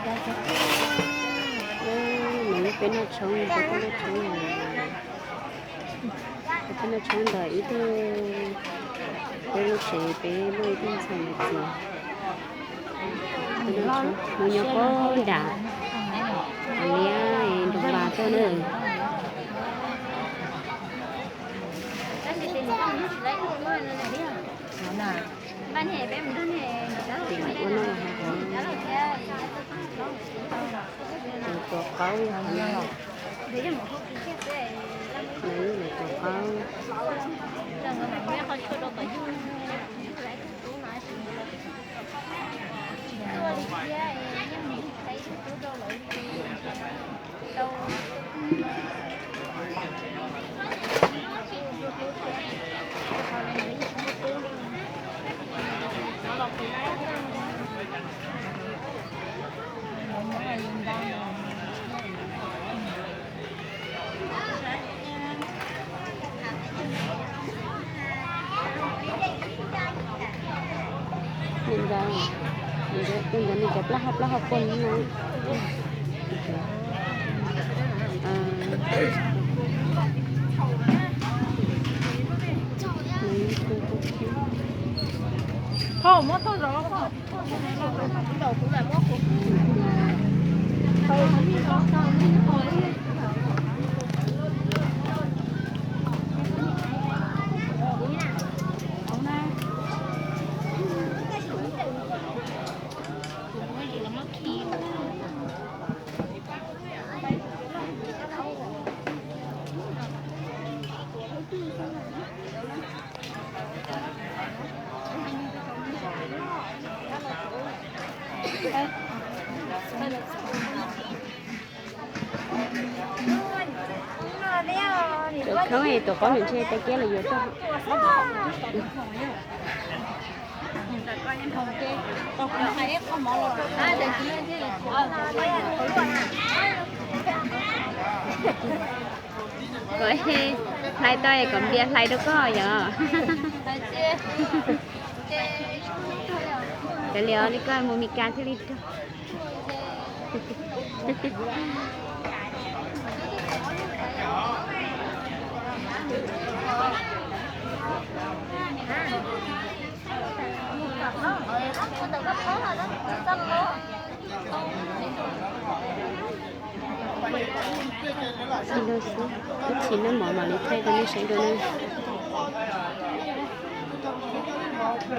Nws peb noj tshoob, peb noj tshoob, peb noj tshoob ntawm ib tug, peb lub tsev, peb muaj ib tug ntxhais niam txiv. Mus nyob pob nram liab nroos vas tuaj na. Tim ua noj hauv, tus tuav qaub yog hauv no, nws yog tus tuav qaub. Tus ntawd nws cov plaub hau plaub hau poob no. Thauj, muab thauj zov. Tus khoob es tus qaub nws ntshe tag kiab los yuav tuaj. Kom hlais tau es kom npias hlais rau koj yom. Kav liam li koj mus Mes Kas thiaj li raug. Tsis ntau xwb, ib chim noj mov mam li thaij rau nej saib dua na.